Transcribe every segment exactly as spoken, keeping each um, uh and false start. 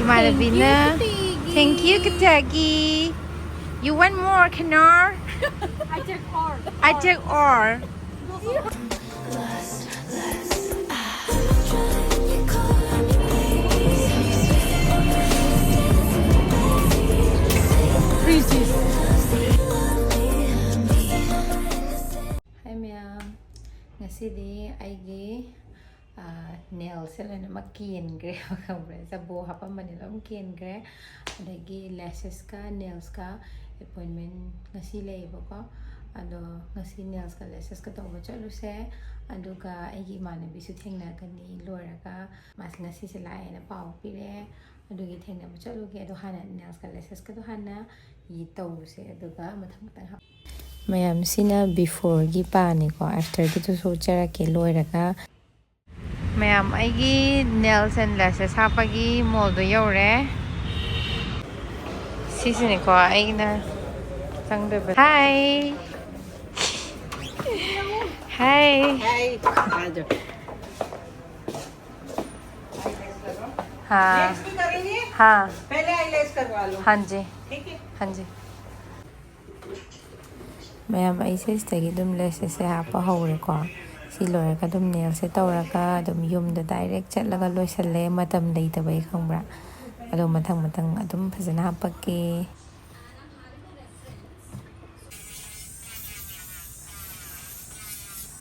ꯏꯃꯥꯟꯅꯕꯤꯅ, "Thank you, Katagi." You want more, Kanar? I take all. I take all. Hi ꯃꯌꯥꯝ, ꯉꯁꯤꯗꯤ ꯑꯩꯒꯤ ꯅꯦꯜꯁꯦ ꯂꯣꯏꯅꯃꯛ ꯀꯦꯟꯈ꯭ꯔꯦꯕ, ꯈꯪꯕ꯭ꯔꯥ? ꯖꯕꯣ ꯍꯥꯞꯄꯝꯕꯅꯤ, ꯂꯣꯏꯅ ꯀꯦꯟꯈ꯭ꯔꯦ꯫ ꯑꯗꯒꯤ ꯂꯦꯁꯦꯁꯀ ꯅꯦꯜꯁꯀ ꯑꯦꯄꯣꯏꯟꯃꯦꯟ ꯉꯁꯤ ꯂꯩꯌꯦꯕꯀꯣ꯫ ꯑꯗꯣ ꯉꯁꯤ ꯅꯦꯜꯁꯀ ꯂꯦꯁꯦꯁꯀ ꯇꯧꯕ ꯆꯠꯂꯨꯁꯦ꯫ ꯑꯗꯨꯒ ꯑꯩꯒꯤ ꯏꯃꯥꯟꯅꯕꯤꯁꯨ ꯊꯦꯡꯅꯒꯅꯤ ꯂꯣꯏꯔꯒ꯫ ꯃꯥꯁꯦ ꯉꯁꯤꯁꯦ ꯂꯥꯛꯑꯦꯅ ꯄꯥꯎ ꯄꯤꯔꯛꯑꯦ꯫ ꯑꯗꯨꯒꯤ ꯊꯦꯡꯅꯕ ꯆꯠꯂꯨꯒꯦ꯫ ꯑꯗꯣ ꯍꯥꯟꯅ ꯅꯦꯜꯁꯀ ꯂꯦꯁꯦꯁꯀꯗꯣ ꯍꯥꯟꯅ ꯇꯧꯔꯨꯁꯦ, ꯑꯗꯨꯒ ꯃꯊꯪ ꯃꯊꯪ ꯍꯥꯞ-, ꯃꯌꯥꯝꯁꯤꯅ ꯕꯤꯐꯣꯔꯒꯤ ꯄꯥꯅꯤꯀꯣ, ꯑꯦꯐꯇꯔꯒꯤꯗꯨꯁꯨ ꯎꯠꯆꯔꯛꯀꯦ ꯂꯣꯏꯔꯒ꯫ ꯃꯌꯥꯝ, ꯑꯩꯒꯤ ꯅꯦꯜꯁ ꯑꯦꯟ ꯂꯦꯁꯦꯁ ꯍꯥꯞꯄꯒꯤ ꯃꯣꯜꯗꯣ ꯌꯧꯔꯦ꯫ ꯁꯤꯁꯤꯅꯤꯀꯣ ꯑꯩꯅ ꯆꯪꯗꯣꯏꯕ꯫ ꯍꯥꯏ꯫ ꯍꯥꯏ꯫ ꯍꯥꯏ꯫ हाँ। नेक्स्ट भी करेंगे। हाँ। पहले आईलैश करवा लो। हाँ जी। ठीक है। हाँ जी। ꯃꯌꯥꯝ, ꯑꯩꯁꯦ ꯁꯤꯗꯒꯤ ꯑꯗꯨꯝ ꯂꯦꯁꯦꯁꯁꯦ ꯍꯥꯞꯄ ꯍꯧꯔꯦꯀꯣ꯫ ꯁꯤ ꯂꯣꯏꯔꯒ ꯑꯗꯨꯝ ꯅꯦꯜꯁꯦ ꯇꯧꯔꯒ ꯑꯗꯨꯝ ꯌꯨꯝꯗ ꯗꯥꯏꯔꯦꯛ ꯆꯠꯂꯒ ꯂꯣꯏꯁꯜꯂꯦ, ꯃꯇꯝ ꯂꯩꯇꯕꯩ, ꯈꯪꯕ꯭ꯔꯥ? ꯑꯗꯣ ꯃꯊꯪ ꯃꯊꯪ ꯑꯗꯨꯝ ꯐꯖꯅ ꯍꯥꯞꯄꯛꯀꯦ꯫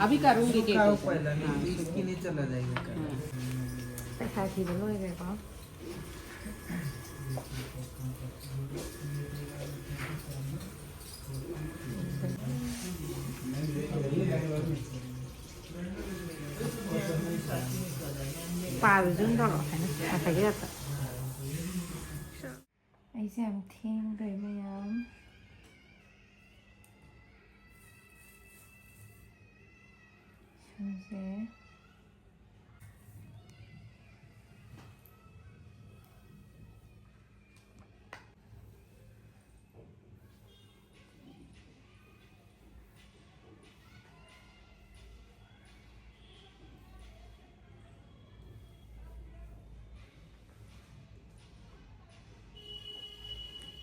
अभी करूँगी, के खाओ के। पहले, नहीं, हाँ। इसके लिए चला जाएगा। हाँ। ꯄꯩꯁꯥ ꯊꯤꯕ ꯂꯣꯏꯈ꯭ꯔꯦꯀꯣ꯫ ꯄꯥꯕꯁꯨ ꯑꯗꯨꯝ ꯇꯧꯔꯛꯑꯣ ꯍꯥꯏꯅ ꯉꯁꯥꯏꯒꯤ ꯇꯥꯏꯞꯇ꯫ ꯑꯩꯁꯦ ꯌꯥꯝ ꯊꯦꯡꯈ꯭ꯔꯦ ꯃꯌꯥꯝ꯫ ꯁꯝꯁꯦ꯫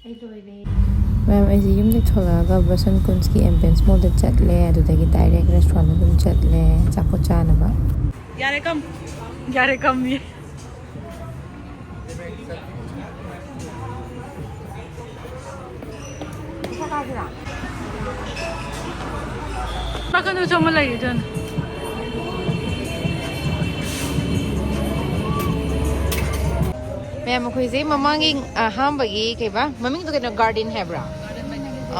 ꯃꯦꯝ, ꯑꯩꯁꯦ ꯌꯨꯝꯗꯒꯤ ꯊꯣꯛꯂꯛꯑꯒ ꯕꯁꯟ ꯀꯨꯟꯁꯀꯤ ꯑꯦꯝꯕꯦꯟꯁ ꯃꯣꯜꯗ ꯆꯠꯂꯦ, ꯑꯗꯨꯗꯒꯤ ꯗꯥꯏꯔꯦꯛ ꯔꯦꯁꯇꯨꯔꯦꯟꯗ ꯑꯗꯨꯝ ꯆꯠꯂꯦ ꯑꯆꯥꯄꯣꯠ ꯆꯥꯅꯕ꯫ ꯌꯥꯔꯦ ꯀꯝ, ꯌꯥꯔꯦ ꯀꯝ꯫ ꯅꯥꯀꯟꯗꯁꯨ ꯑꯃ ꯂꯩꯔꯤꯗꯨꯅ꯫ ꯃꯌꯥꯝ, ꯑꯩꯈꯣꯏꯁꯦ ꯃꯃꯥꯡꯒꯤ ꯑꯍꯥꯟꯕꯒꯤ ꯀꯩꯕꯥ ꯃꯃꯤꯡꯗꯣ ꯀꯩꯅꯣ, ꯒꯥꯔꯗꯦꯟ ꯍꯥꯏꯕ꯭ꯔꯥ?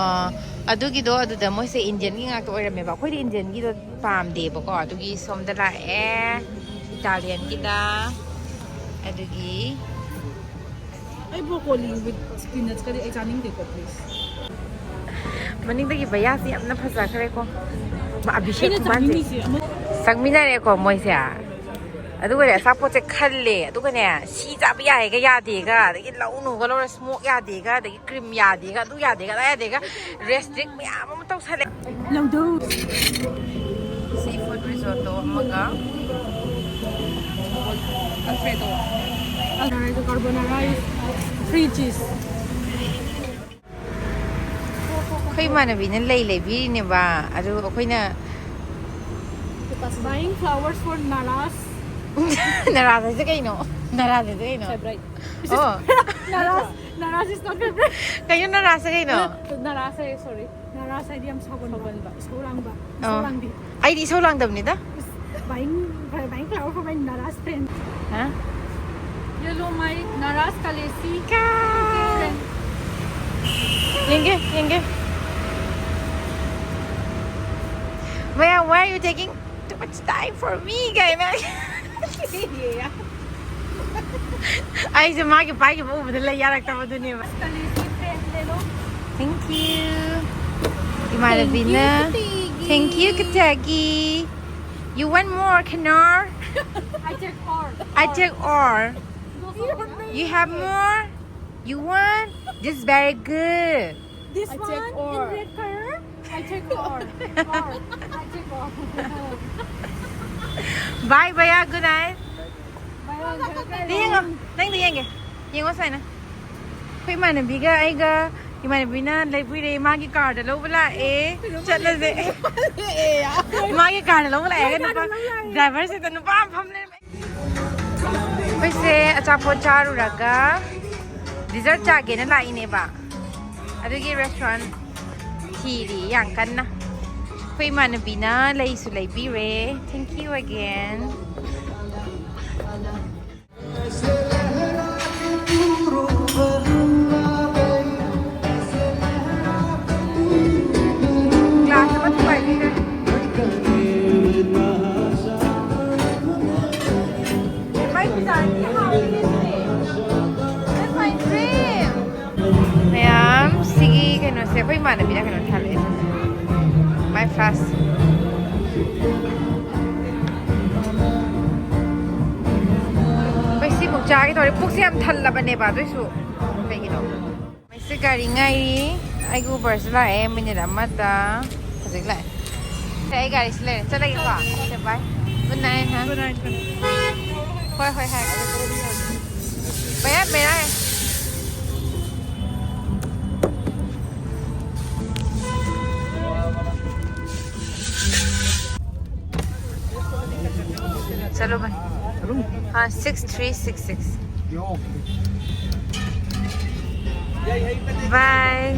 ꯑꯥ, ꯑꯗꯨꯒꯤꯗꯣ ꯑꯗꯨꯗ ꯃꯣꯏꯁꯦ ꯏꯟꯗꯤꯌꯟꯒꯤ ꯉꯥꯛꯇ ꯑꯣꯏꯔꯝꯃꯦꯕ꯫ ꯑꯩꯈꯣꯏꯗꯤ ꯏꯟꯗꯤꯌꯟꯒꯤꯗꯣ ꯄꯥꯝꯗꯦꯕꯀꯣ, ꯑꯗꯨꯒꯤ ꯁꯣꯝꯗ ꯂꯥꯛꯑꯦ ꯏꯇꯥꯂꯤꯌꯟꯒꯤꯗ꯫ ꯑꯗꯨꯒꯤ ꯑꯩ ꯕ꯭ꯔꯣꯀꯣꯂꯤ ꯋꯤꯠ ꯁ꯭ꯄꯤꯅꯠꯁꯀꯗꯤ ꯑꯩ ꯆꯥꯅꯤꯡꯗꯦꯀꯣ, ꯄ꯭ꯂꯤꯖ꯫ ꯃꯅꯤꯡꯗꯒꯤ ꯕꯌꯥꯁꯤ ꯌꯥꯝꯅ ꯐꯖꯈ꯭ꯔꯦꯀꯣ꯫ ꯃꯥ ꯑꯚꯤꯁꯦꯛ ꯑꯩꯅ ꯈꯨꯃꯥꯟꯁꯦ꯫ ꯆꯥꯅꯤꯡꯉꯤꯁꯦ ꯑꯃ ꯆꯪꯃꯤꯟꯅꯔꯦꯀꯣ ꯃꯣꯏꯁꯦ꯫ ꯑꯗꯨꯒꯅꯦ ꯑꯆꯥꯄꯣꯠꯁꯦ ꯈꯜꯂꯦ꯫ ꯑꯗꯨꯒꯅꯦ ꯁꯤ ꯆꯥꯕ ꯌꯥꯏꯒ ꯌꯥꯗꯦꯒ, ꯑꯗꯒꯤ ꯂꯧꯅꯨꯒ ꯂꯧꯔ ꯁ꯭ꯃꯣꯛ ꯌꯥꯗꯦꯒ, ꯑꯗꯒꯤ ꯀ꯭ꯔꯤꯝ ꯌꯥꯗꯦꯒ, ꯑꯗꯨ ꯌꯥꯗꯦꯒ, ꯑꯗꯥ ꯌꯥꯗꯦꯒ, ꯔꯦꯁꯇ꯭ꯔꯤꯛ ꯃꯌꯥꯝ ꯑꯃ ꯇꯧꯁꯜꯂꯦ꯫ ꯂꯧꯗꯧ꯫ ꯁꯤ ꯐꯨꯗ ꯔꯤꯖꯣꯠꯇꯣ ꯑꯃꯒ Alfredo. Carbonara is free cheese. ꯑꯩꯈꯣꯏ ꯏꯃꯥꯟꯅꯕꯤꯅ ꯂꯩ ꯂꯩꯕꯤꯔꯤꯅꯦꯕ, ꯑꯗꯨ ꯑꯩꯈꯣꯏꯅ Buying flowers for Naras. ꯅꯔꯥꯁ ꯍꯥꯏꯁꯦ ꯀꯩꯅꯣ? ꯅꯔꯥꯁ ꯍꯥꯏꯁꯦ ꯀꯩꯅꯣ? Favourite. ꯑꯣ꯫ Naras, Naras is not favourite. ꯀꯩꯅꯣ ꯅꯔꯥꯁ ꯀꯩꯅꯣ? ꯅꯔꯥꯁ ꯍꯥꯏꯌꯦ, sorry. ꯅꯔꯥꯁ ꯍꯥꯏꯗꯤ ꯌꯥꯝ ꯁꯥꯎꯒꯟꯕ, ꯁꯥꯎꯒꯟꯕ, ꯏꯁꯧ ꯑꯣ꯫ ꯂꯥꯡꯕꯤ꯫ ꯑꯩꯗꯤ ꯏꯁꯧ ꯂꯥꯡꯗꯕꯅꯤꯗ꯫ Buying, buying flower for my Naras friend. ꯍꯥ? Yellow, my Naras Kalesi ka. Friend. ꯌꯦꯡꯒꯦ, ꯌꯦꯡꯒꯦ꯫ ꯃꯌꯥꯝ, why are you taking too much time for me ꯀꯥꯏꯅ꯫ ꯑꯩꯁꯦ ꯃꯥꯒꯤ ꯄꯥꯏꯈꯤꯕ ꯎꯕꯗ ꯂꯩ ꯌꯥꯔꯛꯇꯕꯗꯨꯅꯦꯕ꯫ Kalesi friend ले लो। Thank you. ꯏꯃꯥꯟꯅꯕꯤꯅ꯫ Thank you, Kategi. Thank you, Kategi. You want more, Kanar? I take all. I take all. You have more? You want? This is very good. This I take one all. In red color? I take all. All. I take all. Bye, Baya. Good night. Bye, bye. ꯅꯪꯗꯤ ꯌꯦꯡꯉꯣ꯫ ꯅꯪꯗꯤ ꯌꯦꯡꯒꯦ꯫ ꯌꯦꯡꯉꯣ ꯁꯨꯃꯥꯏꯅ꯫ ꯑꯩꯈꯣꯏ ꯏꯃꯥꯟꯅꯕꯤꯒ ꯑꯩꯒ, ꯏꯃꯥꯟꯅꯕꯤꯅ ꯂꯩꯕꯤꯔꯦ, ꯃꯥꯒꯤ ꯀꯥꯔꯗ ꯂꯧꯕ ꯂꯥꯛꯑꯦ꯫ ꯆꯠꯂꯁꯦ꯫ ꯃꯥꯒꯤ ꯀꯥꯔꯗ ꯂꯧꯕ ꯂꯥꯛꯑꯦ, ꯅꯨꯄꯥ ꯗ꯭ꯔꯥꯏꯚꯔꯁꯤꯗ ꯅꯨꯄꯥ ꯑꯃ ꯐꯝ ꯂꯩꯔꯝꯃꯦ꯫ ꯑꯩꯈꯣꯏꯁꯦ ꯑꯆꯥꯄꯣꯠ ꯆꯥꯔꯨꯔꯒ ꯗꯤꯖꯔꯠ ꯆꯥꯒꯦꯅ ꯂꯥꯛꯏꯅꯦꯕ꯫ ꯑꯗꯨꯒꯤ ꯔꯦꯁꯇꯨꯔꯦꯟ ꯊꯤꯔꯤ ꯌꯥꯝ ꯀꯟꯅ꯫ ꯑꯩꯈꯣꯏ ꯏꯃꯥꯟꯅꯕꯤꯅ ꯂꯩꯁꯨ ꯂꯩꯕꯤꯔꯦ꯫ Thank you again. Glass ꯑꯃ ꯊꯨꯒꯥꯏꯕꯤꯔꯦ꯫ ꯃꯩ ꯈꯨꯆꯥꯛꯁꯦ ꯍꯥꯎꯅꯤꯌꯦ ꯁꯤꯗꯤ꯫ That's my dream. ꯃꯌꯥꯝ ꯁꯤꯒꯤ ꯀꯩꯅꯣꯁꯦ ꯑꯩꯈꯣꯏ ꯏꯃꯥꯟꯅꯕꯤꯅ ꯀꯩꯅꯣ ꯊꯥꯔꯛꯑꯦ꯫ My flask. ꯑꯩꯈꯣꯏ ꯁꯤꯃꯨꯛ ꯆꯥꯒꯦ ꯇꯧꯔꯦ꯫ ꯄꯨꯛꯁꯦ ꯌꯥꯝ ꯊꯜꯂꯕꯅꯦꯕ, ꯑꯗꯨꯏꯁꯨ ꯀꯩꯒꯤꯅꯣ? ꯃꯩꯁꯦ ꯒꯥꯔꯤ ꯉꯥꯏꯔꯤ꯫ ꯑꯩꯒꯤ ꯎꯕꯔꯁꯨ ꯂꯥꯛꯑꯦ ꯃꯤꯅꯤꯠ ꯑꯃꯗ꯫ ꯍꯧꯖꯤꯛ ꯂꯥꯛꯑꯦ꯫ ꯁꯦ, ꯑꯩ ꯒꯥꯔꯤꯁꯤ ꯂꯩꯔꯦ꯫ ꯆꯠꯂꯒꯦꯀꯣ꯫ ꯁꯦ, bye. Good night, ꯍꯥ? Good night, good night. ꯍꯣꯏ, ꯍꯣꯏ, ꯍꯥꯏ꯫ ꯃꯌꯥꯝ, ꯃꯌꯥꯝ꯫ चलो भाई। हाँ, six three six six। Bye.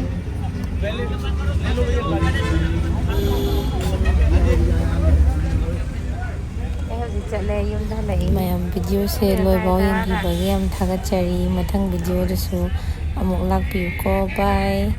ꯑꯩ ꯍꯧꯖꯤꯛ ꯆꯠꯂꯦ, ꯌꯨꯝꯗ ꯍꯜꯂꯛꯏ꯫ ꯃꯌꯥꯝ ꯚꯤꯗꯤꯑꯣꯁꯦ ꯂꯣꯏꯐꯥꯎ ꯌꯦꯡꯕꯤꯕꯒꯤ ꯌꯥꯝ ꯊꯥꯒꯠꯆꯔꯤ꯫ ꯃꯊꯪ ꯚꯤꯗꯤꯑꯣꯗꯁꯨ ꯑꯃꯨꯛ ꯂꯥꯛꯄꯤꯌꯨꯀꯣ꯫ Bye.